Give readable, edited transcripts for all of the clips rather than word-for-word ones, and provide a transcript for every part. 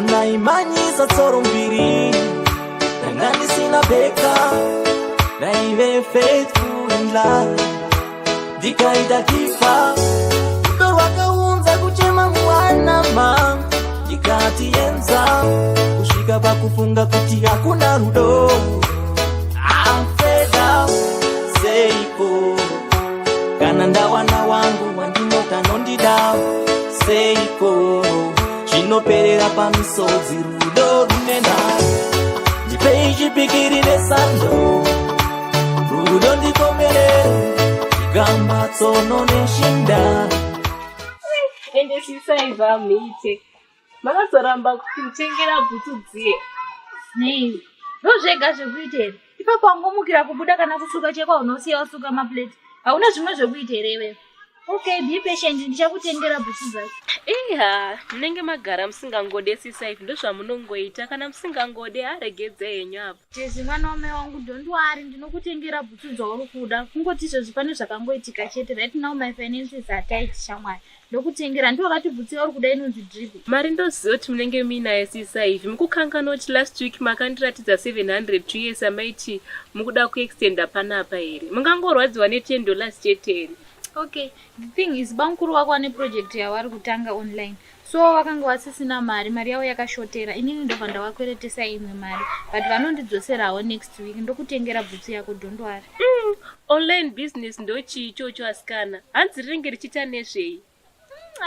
Kana imanyisa tsoro mbiri, ndanga ndisina beka, ndaive faithful in love, ndikaita kipa. Rudo rwakaunza kuchema muwana mangu, ndikati enza kusvika pakufunga kuti hakuna rudo. I'm fed up, seiko kana ndawana wangu wandinota anondida, seiko zvinoperera pamisodzi? Rudo runena, ndipei chipikiri nesando, rudo ndikomerere chigamba, tsono neshinda. Ende sisaibva muite makazoramba kutengera bhutsu dziye. Nei? Ndozvega zvekuita here? Ipapo wangomukira kubuda, kana kusuka chekwa unosiya wasuka maplate. Hauna zvimwe zvekuita here iwewe? Okay, be patient, ndichakutengera bhutsu dzacho. Iha, munenge magara musingangode, sisaifi. Ndozvamunongoita kana musingangode, aregedze henyu apo. Jezi, mwana wamai wangu, don't worry, ndinokutengera bhutsu dzauri kuda. Kungoti izvozvi pane zvakangoitika chete. Right now my finances are tight, shamwari. Ndokutengera, ndiwo wakati bhutsu yauri kuda inonzi drip. Mari ndoziva kuti munenge muinayo, sisaifi. Mukukanganwa kuti last week makandiratidza 700 US amaiti mukuda kuextenda panapa here? Mungangorwadziwa ne10 dollars chete here? Okay, the thing is, bamukuru wako ane project yavari kutanga online, so vakanga vasisina mari, mari yavo yakashotera. Inini ndobva ndavakweretesa imwe mari, but vanondidzoserawo next week. Ndokutengera bhutsu yako, don't worry. Online business ndochii ichocho, asikana? Hanzi rinenge richiita nezvei?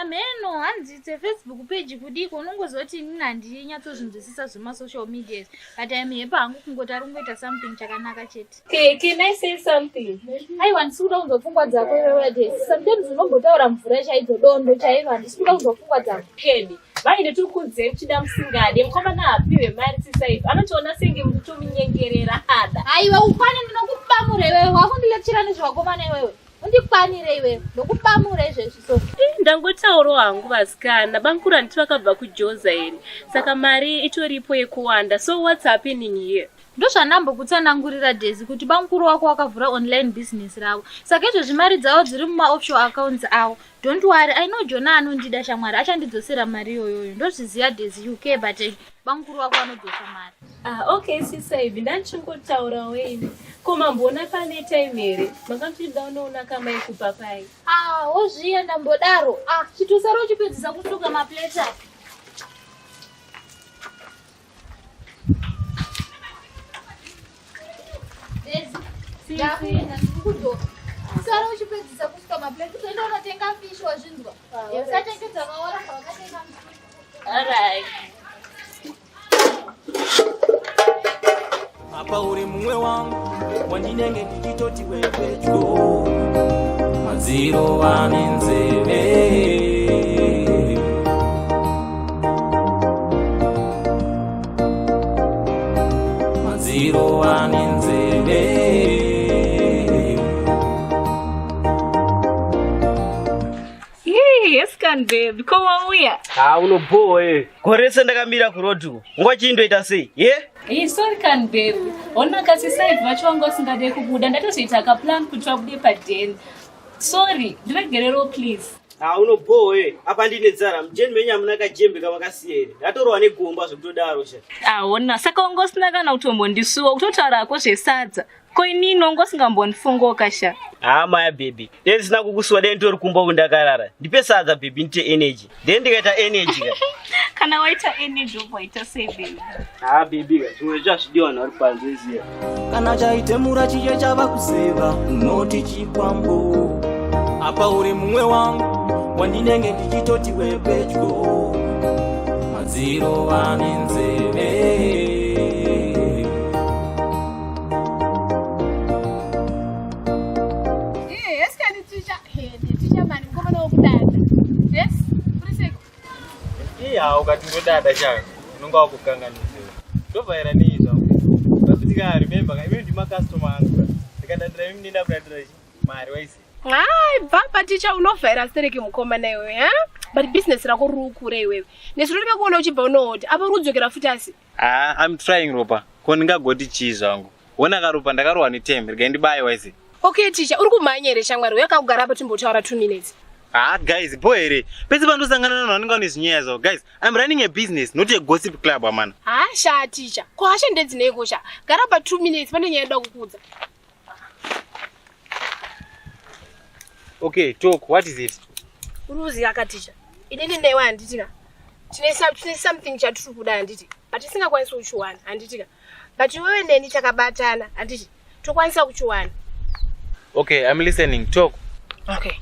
Ameno, hanzi it's a Facebook page kudiko. Unongozoti inini handinyatsozvinzwisisa zvemasocial medias, but I'm happy hangu kungoti ari kungoita something chakanaka chete. Okay, can I say something? Aiwa, handisi kuda kunzwa pfungwa dzako iwewe Desi. Sometimes unombotaura mvura chaidzo, dondo chairo. Handisi kuda kunzwa pfungwa dzako. Kedi vaine tiri kunze muchida musingade, mukomana apiwe mari sisaifi anotoona senge mukutomunyengerera ada. Aiwa, ukwane, ndinokubamura iwewe. Wakundilectura nezvevakomana iwewe? Undikwanire iwewe, ndokubamura izvezvi so. Ndangotaurawo hangu, vasikana. Bamukuru handiti vakabva kujoza here? Saka mari itoripo yekuwanda, so what's happening here? Ndozvandambokutsanangurira, Desi, kuti bamukuru wako wakavhura online business ravo, saka izvezvi mari dzavo dziri mumaoffshore accounts avo. Don't worry, I know Jona anondida, shamwari, achandidzosera mari iyoyoyo, ndozviziva. Desi, uk, but bamukuru wako anodzosa mari. Ah, okay, sisaivi, ndandichingotaurawo ini. Ko mamboona pane time here? Makandida unoona kamai kupa pai? Ah, wozviya, ndambodaro. Ah, chitosara uchipedzisa kusuka maplate apa. Daisy, ndakuenda, ndiri kudzoka. Usara uchipedzisa kusuka maplate, uzoenda unotenga fish, wazvinzwa? Usatenge dzakaora zvawakatenga. Alright. Apa uri mumwe wangu wandinenge ndichitoti wepedyo, madziro ane nzeve. Madziro ane nzeve. Yes, can babe, ko wauya? Ha, unobhowa e. Gore rese ndakamira kuroad uko. Nguva chii ndoita sei? Ye? Hey, sorry can babe. Ona kasi side vacho vanga usingade kubuda, ndatozoita kaplan kuti vabude padeni. Sorry, ndiregererewo please. Ha, unobhowa e. Apa ndine nzara. Mujeni menyu hamuna kajembe kamakasiya here? Ndatorwa negomba zvekutodaro sha. Aona, saka wanga usina kana kutombondisuwa kutotaurako zvesadza. Ko inini wanga usingambondifungoka sha. Ha, maya baby. Dai ndisina kukusuwa, dai nditori kumba uku ndakarara. Ndipe sadza baby, ndite energy. Then ndikaita energy ka. Kana waita energy wobva waita sei, baby? Ha baby ka, zvimwe zvacho hazvidiwa vanhu vari panze, ziya. Kana chaitemura chiche chava kuseva, unoti chikwambo. Apa uri mumwe wangu wandinenge ndichitoti wepedyo, madziro ane nzeve. Yes, kani ticha. He, ticha mani, mukomana wokudada. Yes, kuri seko. Iya, ukati ndodada chako unonga wakukanganisa. Ndovhaira nei zvangu? Vakuti remember ka, imimi ndimacustomer angu ka. Ndikadadira imi ndinda kudadira chi mari waisi. Hayi, bva ticha, unovhaira stereki mukomana iwewe, ha? But business rako riri kukura iwewe. Nezuro ndakakuona uchibva unohodha. Apa uri kudzokera futi asi. Ah, I'm trying, Ropa. Ko ndingagoti chii zvangu? Wona karopa, ndakarohwa netembe, regai ndibaye waisi. Okay, ticha, uri kumhanya here shamwari? Uya kakugara apa timbotaura 2 minutes. Ah guys, boy here. Pese pandosangana navanhu vanenge vane zvinyaya zvavo. Guys, I'm running a business, not a gossip club amana. Hasha ticha. Ko hasha ndedzinei sha? Gara pa 2 minutes pane nyaya yoda kukuudza. Okay, talk. What is it? Uri kuziva ka ticha. Inini newe handiti ka. Tine tine something chatiri kuda handiti. But tisingakwanisi kuchiwana handiti ka. But iwewe neni takabatana handiti. Tokwanisa kuchiwana. Okay, I'm listening. Talk. Okay.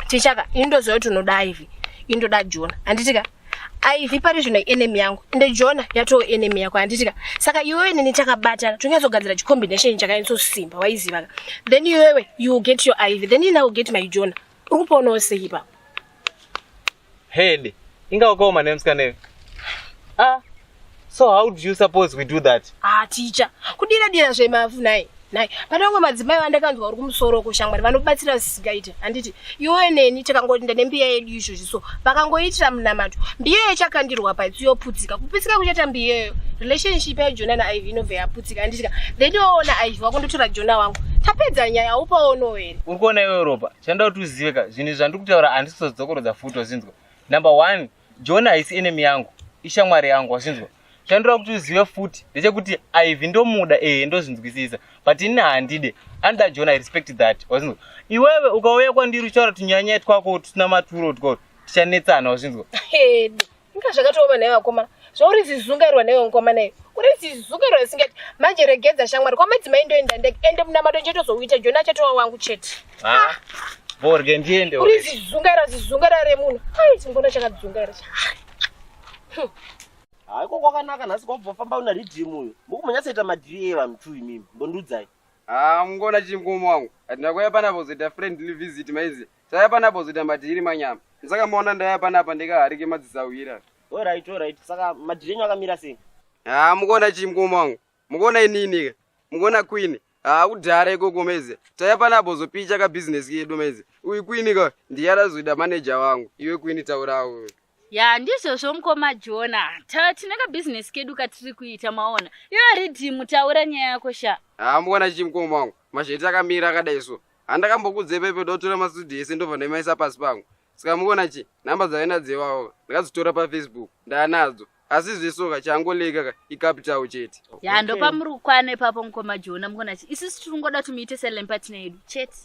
Tichaka, ini ndoziva kuti unoda Ivy. Ini ndoda Jona. Handiti ka? Ivy pari zvino enemy yangu. Ende Jona yatoo enemy yako handiti ka? Saka iwewe neni takabatana tonyatsogadzira chicombination chakanyatsosimba waiziva ka. Then iwewe you will get your Ivy. Then ini I will get my Jona. Uri kuponawo sei ipapo? Head. Inga wakaoma nemusikana iwe. Ah. So how do you suppose we do that? Ah, ticha. Kudira dira zvemavhu nhai. Nhai. Pane vamwe madzimai vandakanzwa uri kumusoro uko shamwari vanobatsira zvisingaite. Handiti iwe neni takangoenda nembiya yedu izvozvi so vakangoitira munamato. Mbiya yachakandirwa paitsi yoputsika. Kuputsika kuchaita mbiya iyoyo. Relationship yaJona naIvy inobva yaputsika. Handiti ka. Then woona Ivy wako ndotora Jona wangu. Tapedza nyaya haupaonawo here? Uri kuona iwe Ropa, chanda kuti uzive ka zvinhu zvandiri kutaura handisi kuzodzokorodza futi wazvinzwa. Number one, Jona haisi enemy yangu, ishamwari yangu wazvinzwa. Chandinoda kuti uzive futi ndechekuti Ivy ndomuda ehe ndozvinzwisisa but ini handide. Anoda Jona, I respect that wazvinzwa. Iwewe ukauya kwandiri uchitaura tunyanya twako tusina maturo twako tichanetsana wazvinzwa. Hede. Inga zvakatooma nhai vakomana. Zvauri zizungairwa nhai mukomana iwe. Uri zizungairwa risingaiti. Manje regedza shamwari. Kwamadzimai ndoenda ndega. Ende munamato ndichitozouita. Jona achatova wangu chete. Ah. Borge ndiende. Uri zizungaira zizungaira remunhu. Ai chingona chakadzungaira. Haiko kwakanaka nhasi kwabva famba una riddim uyu. Mukumonyatsoita madhiri eyi vanhu two imimi. Mbondiudzai. Ah, mungona chii mukoma wangu? Hatina kuuya panapa kuzoita friendly visit maizi. Tauya panapa kuzoita madhiri manyama. Saka maona ndauya panapa ndikaharike madzisahwira. Alright, alright. Saka madhiri enyu akamira sei? Ah, mukuona chii mukoma wangu? Mukuona inini ka? Mukuona queen? Ah, kudhara ikoko maizi. Tauya panapa kuzopicha ka business kedu maizi. Uyu queen ka ndiye arazoita manager wangu. Iwe queen taurawo. Ya ndizvozvo mukoma Jona. Ta tine ka business kedu katiri kuita maona. Iwe riddim taura nyaya yako sha. Ah, mukuona chii mukoma wangu? Masheti akamira akadai so. Handakambokuudza ipapo ndotora masudi ese ndobva ndaimaisa pasi pangu. Saka mukuona chi nhamba dzavaenda dzewawo ndakadzitora pafacebook ndaanadzo asi zvesoka changoleka ka icapital chete. Ya ndopamuri kukwana ipapo mukoma Jona mukuona chi isusu tiri kungoda kuti muite silent partner yedu chete.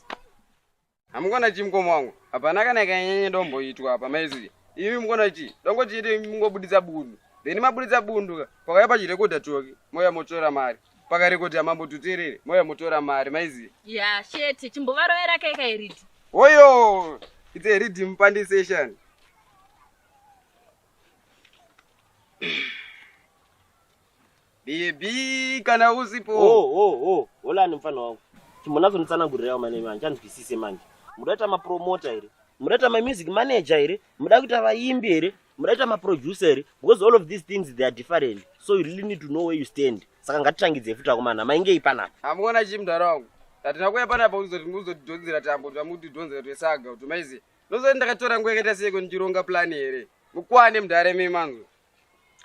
Hamukona chi mukoma wangu hapana kana ikanyanya domboitwa apa maiziva imi mukona chi dongochiite mungobuditsa bundu then mabuditsa bundu ka pakauya pachirekodha toki mouya motora mari pakarekodha mambo tuterere mouya motora mari maiziva. Ya chete chimbovarovera kai kai ridhi. Hoyo it's a rhythm pandi session. Baby kana usipo. Oh oh oh, holani mfana wangu. Chimbonyatsonditsanangurirawo mane manje, hanzwisise manje. Muda kuita mapromoter here? Muda kuita mamusic manager here? Muda kuita vaimbi here? Muda kuita maproducer here? Because all of these things they are different. So you really need to know where you stand. Saka ngatitangidze futi akomana, maingei panapa. Hamuona chii mudhara wangu? Hatina kuuya panapa kuzotidhonzera tambo twamutidhonzera twesaga kuti maiziva. Ndozoti ndakatora nguva yakaita seiko ndichironga plan here? Mukwane mudhara imi manzwa.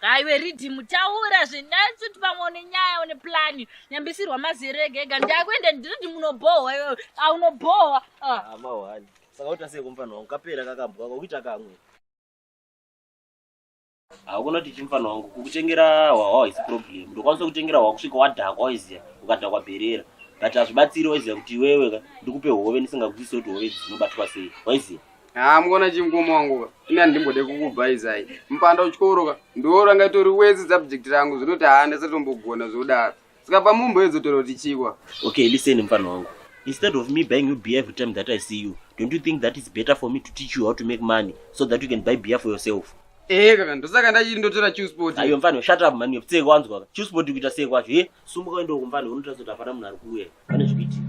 Aiwe riddim taura zvinatsi kuti pamwe une nyaya une plan nyambisirwa mazero ega ega ndakuenda riddim unobhohwa iwewe aunobhohwa ah. Ah, mahwani. Saka uita sei kumfana wangu? Kapera kakambwa kako kuita kamwe. Haukona kuti chimfana wangu kukutengera hwahwa haisi problem. Ndokwanisa kutengera hwahwa kusvika wadhakwa waiziya, ukadhakwa bherera. But hazvibatsiri waiziya kuti iwewe ka ndikupe hove ndisingakuziise kuti hove idzi dzinobatwa sei. Waiziya? Haa mukuona chii mukoma wangu ka ini handimbode kukubhaizai mupanda kuchikoro ka ndiwo ranga itori wese subject rangu zvinoti haa ndisatombogona zvodaro saka pamumboedzotora kuti chikwa. Okay, listen mfana wangu. Instead of me buying you beer every time that I see you, don't you think that it's better for me to teach you how to make money so that you can buy beer for yourself? Ehe kaka ndosaka ndachiri ndotora Chillspot. Ayo mfana, shut up man, pfeke wanzwa ka. Chillspot kuita sei kwacho? He, sumuka uende uko mfana, unotaridza kuti hapana munhu ari kuuya. Pane zvikuitika.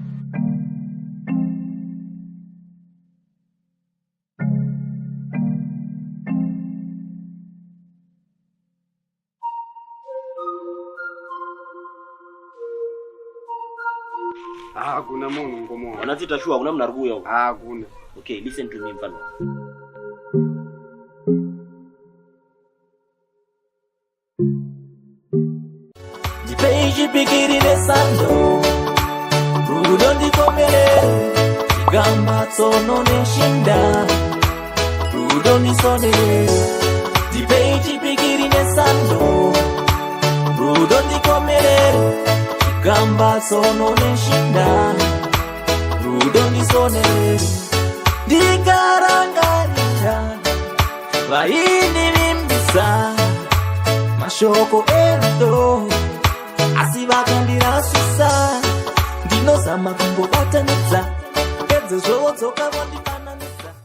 Hakuna munhu mukoma wangu. Wanatsita shuwa hakuna munhu ari kuuya uko. Hakuna. Okay, listen to me mfana. Ndipei chipikiri nesando, rudo ndikomerere. Chigamba tsono neshinda, rudo ndisonere. Ndipei chipikiri nesando, rudo ndikomerere. Chigamba tsono neshinda, rudo ndisonere. Ndikarangarira vaindivimbisa mashoko erudo, asi vakandirasisa. Ndinozama kungobatanidza, pedzezvo vodzoka vondipa.